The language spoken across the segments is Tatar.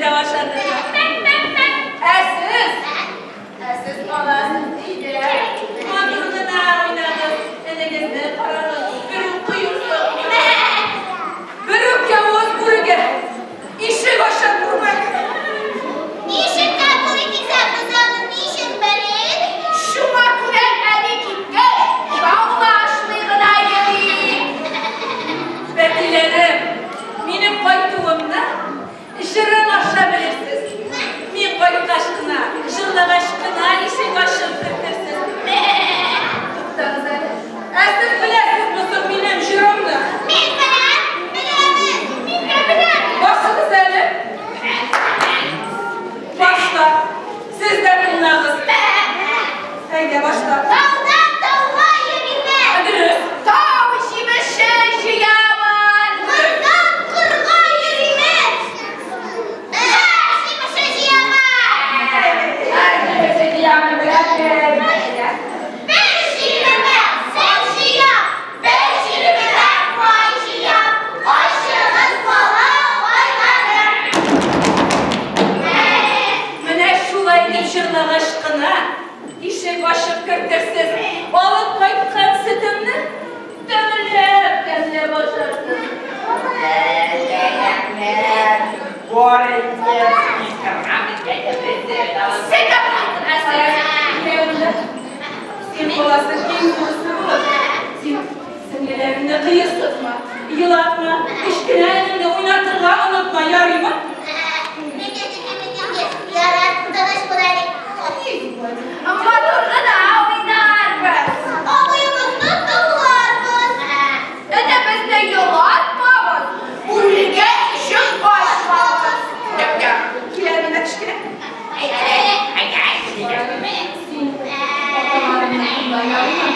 дә ашатырга. Ә сез? Ә сез каласыз өйдә. Матур гына уйнагыз, энегезне карагыз, берүк кыерсытмагыз. Берүк явыз бүрегә ишек ача күрмәгез. Ишеккә бүре килсә, без аны ничек белик? Шуңа күрә әни киткәч, шаулашмый гына йөрик. Бәтиләрем, минем кайтуымны җырым аша белерсез. Мин кайткач кына, җырлагач кына ишек ачып кертерсез. Туктагыз әле. Ә сез беләсезме соң минем җырымны? Мин беләм, беләбез. Мин дә беләм. Басыгыз әле. Башла. Сез дә тыңлагыз. Әйдә, башла. Таудан тауга йөримен. Дөрес. Тау җимеше җыямын. Кырдан кырга йөримен. Кыр җимеше җыямын. Бер җиремә сөт җыям, бер җиремә май җыям. Ачыгыз, балакайларым. Менә шулай дип җырлагач кына ишек ачып кертерсез. Алып кайткан сөтемне тәмләп тәмләп ашарсыз. Сөт алып Ә сез, Кияүле, син каласың иң зурысы булып. Син сеңлеләреңне кыерсытма, елатма, кечкенә энеңне уйнатырга онытма, ярыймы? Ярар, тыныч бул әле. Матур гына уйнарбыз. Абыебызны тыңларбыз. Энебезне елатмабыз. Бүрегә ишек ачмабыз. Кил әле менә кечкенә. Син аталарыңны тыңла, ярыймы?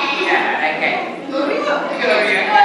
Ярыймы?